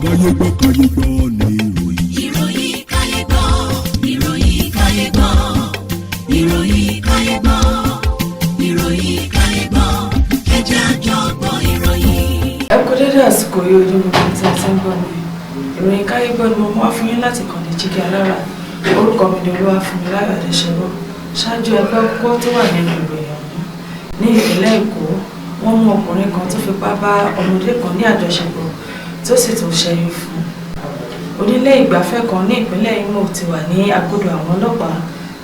Káyé gbọ́, káyé gbọ́ ní ìròyìn. Ìròyìn káyé gbọ́, ìròyìn káyé gbọ́, ìròyìn káyé gbọ́, ìròyìn káyé gbọ́, ẹ jẹ́ a jọ gbọ́ ìròyìn. Ẹ kú dédé àsìkò yìí, ojú gbogbo tí a ti ń gbọ́ mi. Ìròyìn káyé gbọ́ ni mo mú wá fún yín láti kàn ní Jígí Alára. Orúkọ mi ni Olúwafúnmiláyọ̀ Adéṣẹ́wọ́. Ṣáájú, ẹgbẹ́ kókó tó wà nínú ìròyìn ọ̀hún. Ní ìpínlẹ̀ Èkó, wọ́n mú ọkùnrin kan tó fipá bá ọmọdé kan ní àjọṣepọ̀ tó sì tún ṣẹ́yún fún un. Onílé ìgbafẹ́ kan ní ìpínlẹ̀ Imo ti wà ní agodo àwọn ọlọ́pàá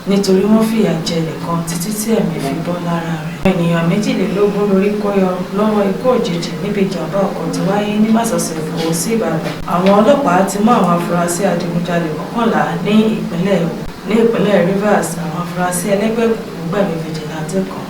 nítorí wọ́n fìyà jẹ nìkan títí tí ẹ̀mí fi bọ́ lára rẹ̀. Ènìyàn 22 lórí kó yọ lọ́wọ́ ikú òjijì níbi ìjàmbá ọkọ̀ tó wáyé ní másosẹ̀ Èkó sí Ìbàdàn. Àwọn ọlọ́pàá ti mú àwọn afurasí adigunjalè 11 ní ìpínlẹ̀ Rivers. Àwọn afurasí ẹlẹ́gbẹ́ òkùnkùn gbẹ̀mí vigilante kan.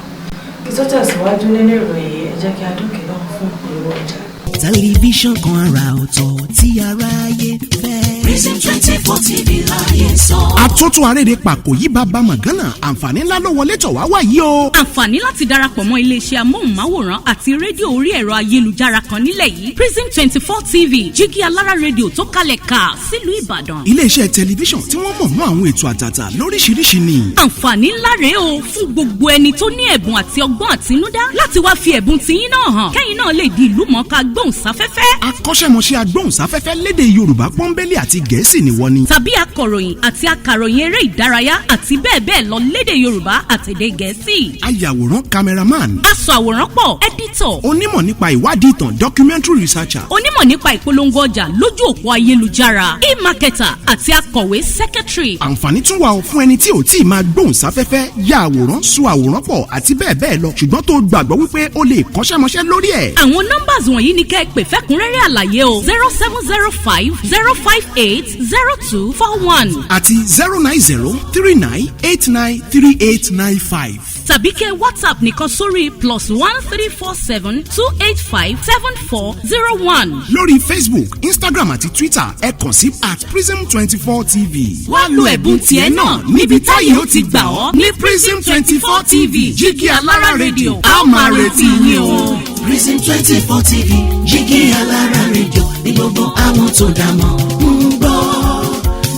Kí tó tẹ̀síwájú nínú ìròyìn yìí, ẹ jẹ́ kí a dókè lọ́hùn fún ìpolówó ọjà. Tẹlifíṣàn kan àrà ọ̀tọ̀ tí aráyé fẹ́. Prism 24 TV láyé sọ. Àtúntò àrèrè pàkó yí bàbá mọ̀gánà, àǹfààní ńlá ló wọlé tọ̀ wá wá yìí o. Àǹfààní láti darapọ̀ mọ́ iléeṣẹ́ amóhùnmáwòrán àti rédíò orí ẹ̀rọ ayélujára kan nílẹ̀ yìí, Prism 24 TV, Jígí Alára Rédíò tó kalẹ̀ ká sílùú Ìbàdàn. Iléeṣẹ́ tẹlifíṣàn tí wọ́n mọ̀ mọ́ àwọn ètò àtàtà lóríṣiríṣi ni. Àǹfààní ńlá rèé o fún gbogbo ẹni tó ní ẹ̀bùn àti ọgbọ́n àtinúdá láti wá fi ẹ̀bùn tiyín náà hàn, kẹ́yìn náà lè di ìlú mọ̀ọ́ká gbóhùnsáfẹ́fẹ́. Akọ́ṣẹ́mọṣẹ́ agbóhùnsáfẹ́fẹ́ lédè Yorùbá pọ́nbélé àti Gẹ̀ẹ́sì ni wọ́n ní. Tàbí akọ̀ròyìn àti akàròyìn eré ìdárayá àti bẹ́ẹ̀ bẹ́ẹ̀ lọ lédè Yorùbá àtèdè Gẹ̀ẹ́sì. Ayàwòrán, cameraman. Aṣọ àwòrán pọ̀, editor. Onímọ̀ nípa ìwádìí ìtàn, documentary researcher. Onímọ̀ nípa ìpolongo ọjà lójú òpó ayélujára, e-marketer, àti akọ̀wé, secretary. Àǹfààní tún wà ó fún ẹni tí ò tí ì máa gbóhùnsáfẹ́fẹ́, ya àwòrán, sọ àwòrán pọ̀ àti bẹ́ẹ̀ bẹ́ẹ̀ lọ, ṣùgbọ́n tó gbàgbọ́ wípé ó lè kọ́ṣẹ́mọṣẹ́ lórí ẹ̀. Àwọn numbers wọ̀nyí ni kẹ́ ẹ pè fẹ́kúnrẹ́rẹ́ àlàyé o: 07050580241 àti 09039893895. Tàbí kẹ́ WhatsApp nìkan sórí +13472857401. Lórí Facebook, Instagram àti Twitter, ẹ kàn sí @prism24tv. Wá lo ẹ̀bùn tiẹ̀ náà níbi táyé ó ti gbà ọ́ ní Prism 24 TV, Jígí Alára Rédíò. A ó máa retí yín o. Prism 24 TV, Jígí Alára Rédíò ní gbogbo àwọn tó dá mọ̀ ń gbọ́.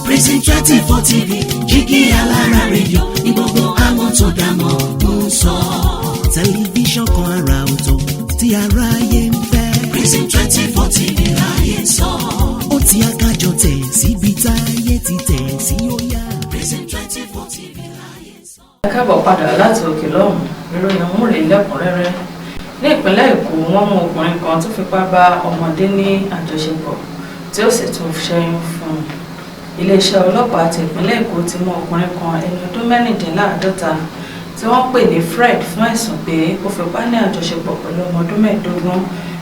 Prism 24 TV, Jígí Alára Rédíò ní gbogbo àwọn tó dá mọ̀ ń sọ. Tẹlifíṣàn kan àrà ọ̀tọ̀ tí aráyé ń fẹ́. Prism 24 TV láyé sọ. Ó ti akájọ tẹ̀ síbi táyé ti tẹ̀ sí, ó yá. Prism 24 TV láyé sọ. Ẹ káàbọ̀ padà láti òkè lọ́hùn. Ìròyìn ọ̀hún rèé lẹ́kùnrẹ́rẹ́. Ní ìpínlẹ̀ Èkó, wọ́n mú ọkùnrin kan tó fipá bá ọmọdé ní àjọṣepọ̀ tí ó sì tún ṣẹ́yún fún un. Iléeṣẹ́ ọlọ́pàá ti ìpínlẹ̀ Èkó ti mú ọkùnrin kan, ẹni ọdún 46, tí wọ́n pè ní Fred, fún ẹ̀sùn pé ó fipá ní àjọṣepọ̀ pẹ̀lú ọmọ ọdún 15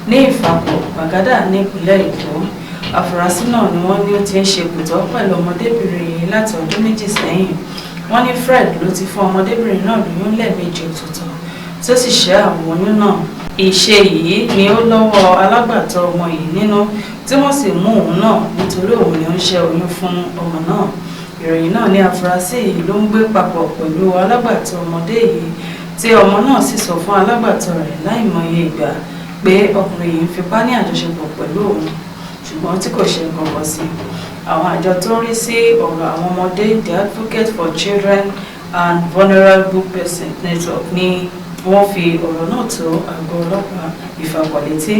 ní Ìfàkọ̀ Gbàgádà ní ìpínlẹ̀ Èkó. Àfúrásì náà ni wọ́n ní ó ti ń ṣe kòtọ́ pẹ̀lú ọmọdébìnrin yìí láti ọdún 2 sẹ́yìn. Wọ́n ní Fred ló ti fún ọmọdébìnrin náà lóyún lẹ́ẹ̀mejì ọ̀tọ̀ọ̀tọ̀, tí ó sì ṣẹ́ àwọn oyún náà. Ìṣe yìí ni ó lọ́wọ́ alágbàtọ́ ọmọ yìí nínú, tí wọ́n sì mú òun náà nítorí òun ni ó ń ṣẹ́ oyún fún ọmọ náà. Ìròyìn náà ní àfúrásì yìí ló ń gbé papọ̀ pẹ̀lú alágbàtọ́ ọmọdé yìí, tí ọmọ náà sì sọ fún alágbàtọ́ rẹ̀ láìmọye ìgbà pé ọkùnrin yìí ń fipá ní àjọṣepọ̀ pẹ̀lú òun, ṣùgbọ́n tí kò ṣe nǹkan kan sí i. Àwọn àjọ tó ń rí sí ọ̀rọ̀ àwọn ọmọdé, the Advocate for Children and Vulnerable Persons Network, ní wọ́n fi ọ̀rọ̀ náà tó àgọ́ ọlọ́pàá Ìfàkọ̀ létí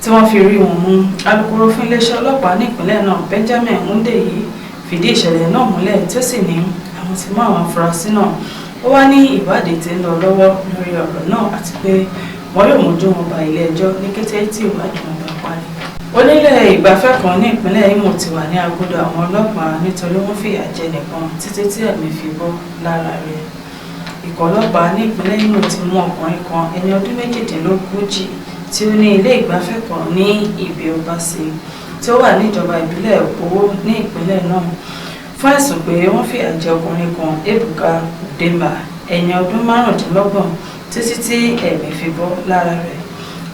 tí wọ́n fi rí wọn mú. Alukoro fún iléeṣẹ́ ọlọ́pàá nípìnlẹ̀ náà, Benjamin Hundeyin, fìdí ìṣẹ̀lẹ̀ náà múlẹ̀, tí ó sì ní àwọn ti mú àwọn afurasí náà. Ó wá ní ìwádìí tí ń lọ lọ́wọ́ lórí ọ̀rọ̀ náà àti pé wọ́n yóò mójú wọn ba ilé ẹjọ́ ní kété tí ìwádìí wọn bá parí. Onílé ìgbafẹ́ kan ní ìpínlẹ̀ Imo ti wà ní agodo àwọn ọlọ́pàá nítorí wọ́n fìyà jẹ nìkan títí tí ẹ̀mí fi bọ́ lára rẹ̀. Ikọ̀ ọlọ́pàá ní ìpínlẹ̀ Imo ti mú ọkùnrin kan, ẹni ọdún 38, tí ó ní ilé ìgbafẹ́ kan ní Ibi Obasi tí ó wà níjọba ìbílẹ̀ Owó ní ìpínlẹ̀ náà, fún ẹ̀sùn pé wọ́n fìyà jẹ ọkùnrin kan, Ebuka Udemba, ẹni ọdún 25, títí tí ẹ̀mí fi bọ́ lára rẹ̀.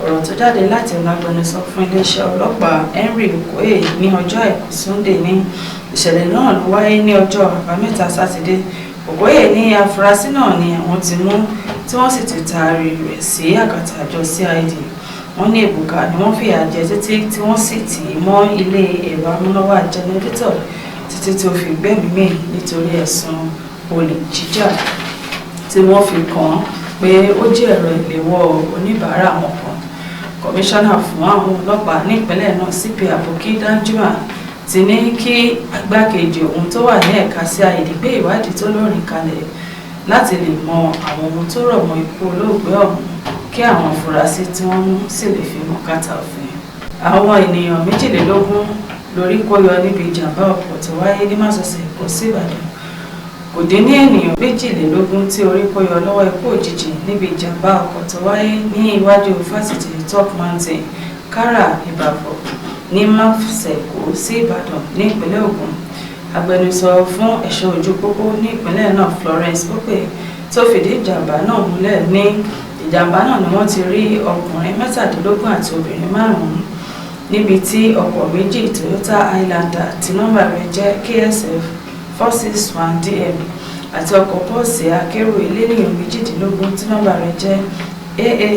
Ọ̀rọ̀ tó jáde láti ẹnu agbẹnusọ fún iléeṣẹ́ ọlọ́pàá, Henry Okoye, ní ọjọ́ Àìkú Sunday ní ìṣẹ̀lẹ̀ náà ló wáyé ní ọjọ́ Àbámẹ́ta Sátidé. Okoye ní afurasí náà ni àwọn ti mú, tí wọ́n sì ti taari rẹ̀ sí àkàtà àjọ CID. Wọ́n ní Ebuka ni wọ́n fìyà jẹ títí tí wọ́n sì tì í mọ́ ilé ẹ̀rọ amúnáwá jẹnẹrétọ̀ títí tí ó fi gbẹ́mìí mì nítorí ẹ̀sùn olè jíjà tí wọ́n fi kàn án pé ó jí ẹ̀rọ ìléwọ́ oníbàárà wọn kan. Kọmíṣánná fún àwọn ọlọ́pàá nípínlẹ̀ náà, CP Aboki Danjuma, ti ní kí agbákejì òun tó wà ní ẹ̀ka CID gbé ìwádìí tó lóòrìn kalẹ̀ láti lè mọ àwọn ohun tó rọ̀ mọ́ ikú olóògbé ọ̀hún, kí àwọn afurasí tí wọ́n mú sì lè fi mú kàtà òfin. Àwọn ènìyàn 22 lórí kó yọ níbi ìjàmbá ọkọ̀ tó wáyé ní másosẹ̀ Èkó sí Ìbàdàn. Kò dín ní ènìyàn 22 tí orí kó yọ lọ́wọ́ ikú òjijì níbi ìjàmbá ọkọ̀ tó wáyé ní iwájú Fásitì Top Mountain, Kára Ìbàfọ̀, ní másosẹ̀ Èkó sí Ìbàdàn ní ìpínlẹ̀ Ògùn. Agbẹnusọ fún ẹ̀ṣọ́ ojú pópó ní ìpínlẹ̀ náà, Florence Pope, tó fìdí ìjàmbá náà múlẹ̀, ní ìjàmbá náà ni wọ́n ti rí ọkùnrin 17 àti obìnrin márùn-ún níbi tí ọkọ̀ méjì, Toyota Highlander tí nọ́mbà rẹ̀ jẹ́ KSF 461 DM àti ọkọ̀ bọ́ọ̀sì akérò elénìyàn 18 tí nọ́mbà rẹ̀ jẹ́ AAA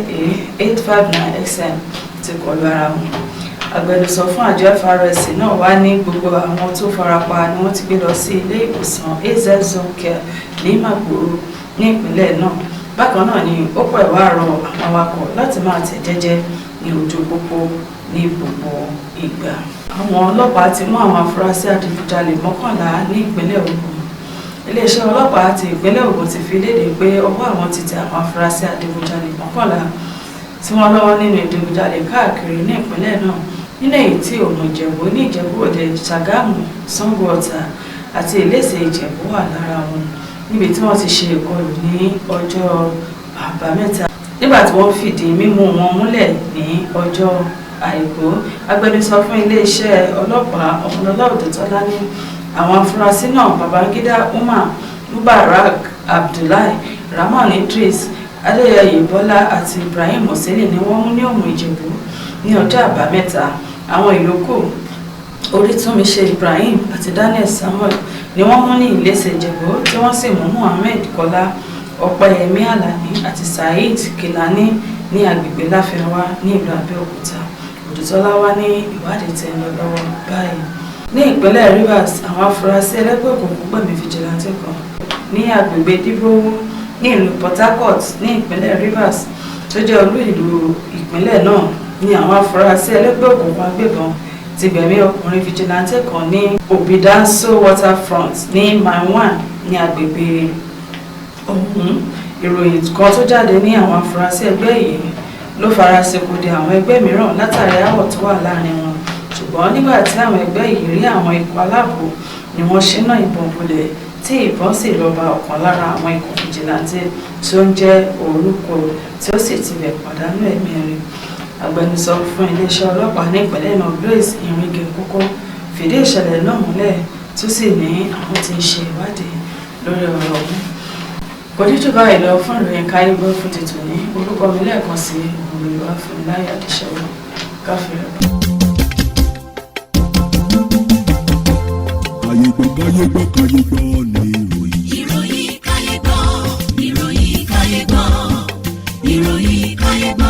859 XM ti kọlu ara wọn. Agbẹnusọ fún àjọ FRSC náà wá ní gbogbo àwọn tó farapa ni wọ́n ti gbé lọ sí ilé ìwòsàn AZ Zone Care ní Magboro ní ìpínlẹ̀ náà. Bákan náà ni ó pẹ̀wá rọ àwọn awakọ̀ láti máa tẹ̀ jẹ́jẹ́ ní ojú pópó ní gbogbo ìgbà. Àwọn ọlọ́pàá ti mú àwọn afurasí adigunjalè 11 ní ìpínlẹ̀ Ògùn. Iléeṣẹ́ ọlọ́pàá ti ìpínlẹ̀ Ògùn ti fi léde pé ọwọ́ àwọn ti tẹ àwọn afurasí adigunjalè 11 tí wọ́n lọ́wọ́ nínú ìdigunjalè káàkiri ní ìpínlẹ̀ náà, nínú èyí tí Òmù Ìjẹ̀bú ní Ìjẹ̀bú Òde, Ṣàgámù, Sango Ọ̀tà àti Ìléṣè Ìjẹ̀bú wà lára wọn, níbi tí wọ́n ti ṣe ìkọlù ní ọjọ́ Àbámẹ́ta. Nígbà tí wọ́n fìdí mímú wọn múlẹ̀ ní ọjọ́ Àìkú, agbẹnusọ fún iléeṣẹ́ ọlọ́pàá Ọmọlọ́lá Òdùtọ́lá ní àwọn afurasí náà, Babangida Umar, Mubarak Abdullahi, Rahman Idris, Adéyẹyè Bọ́lá àti Ibrahim Hosseini, ni wọ́n mú ní Òmù Ìjẹ̀bú ní ọjọ́ Àbámẹ́ta. Àwọn ìyókù, Orítúnmiṣe Ibrahim àti Daniel Samuel, ni wọ́n mú ní Ìléṣè Ìjẹ̀bú, tí wọ́n sì mú Muhammed Kọ́lá, Ọpẹ́yẹmí Àlàní àti Saheed Kilani ní agbègbè Láfẹnwá ní ìlú Abẹ́òkúta. Òdùtọ́lá wá ní ìwádìí tí ń lọ lọ́wọ́ báyìí. Ní ìpínlẹ̀ Rivers, àwọn afurasí ẹlẹ́gbẹ́ òkùnkùn gbẹ̀mí fìjìláńtì kan ní agbègbè Dìbòwú ní ìlú Port Harcourt ní ìpínlẹ̀ Rivers, tó jẹ́ olú ìlú ìpínlẹ̀ náà, ní àwọn afurasí ẹlẹ́gbẹ́ òkùnkùn agbébọn ti gbẹ̀mí ọkùnrin fìjìláńtì kan ní Obidanso Waterfront ní Mile One ní agbègbè ọ̀hún. Ìròyìn kan tó jáde ní àwọn afurasí ẹgbẹ́ yìí ló farasin kò dé àwọn ẹgbẹ́ mìíràn látàrí aáwọ̀ tó wà láàrin wọn, ṣùgbọ́n nígbà tí àwọn ẹgbẹ́ yìí rí àwọn ikọ̀ aláàbò ni wọ́n ṣínà ìbọn bolẹ̀, tí ìbọn sì lọ bá ọ̀kan lára àwọn ikọ̀ fìjìláńtì tí ó ń jẹ́ Orúkọ, tí ó sì tibẹ̀ pàdánù ẹ̀mí rẹ̀. Agbẹnusọ fún iléeṣẹ́ ọlọ́pàá ní ìpínlẹ̀ náà, Grace Iringe Kókó, fìdí ìṣẹ̀lẹ̀ náà múlẹ̀, tó sì ní àwọn tí ń ṣe ìwádìí lórí ọ̀rọ̀ ọ̀hún. Kò ní jù báyìí lọ fún ìròyìn káyé gbọ́ fún ti tòní. Orúkọ mi lẹ́ẹ̀kan sí, òun Olúwa fún mi láyé àdìsẹ́wọ̀n káfíńrẹ́. Káyé gbọ́, káyé gbọ́, káyé gbọ́ ní ìròyìn. Ìròyìn káyé gbọ́, ìròyìn káyé gbọ́, ìròyìn káyé gbọ́.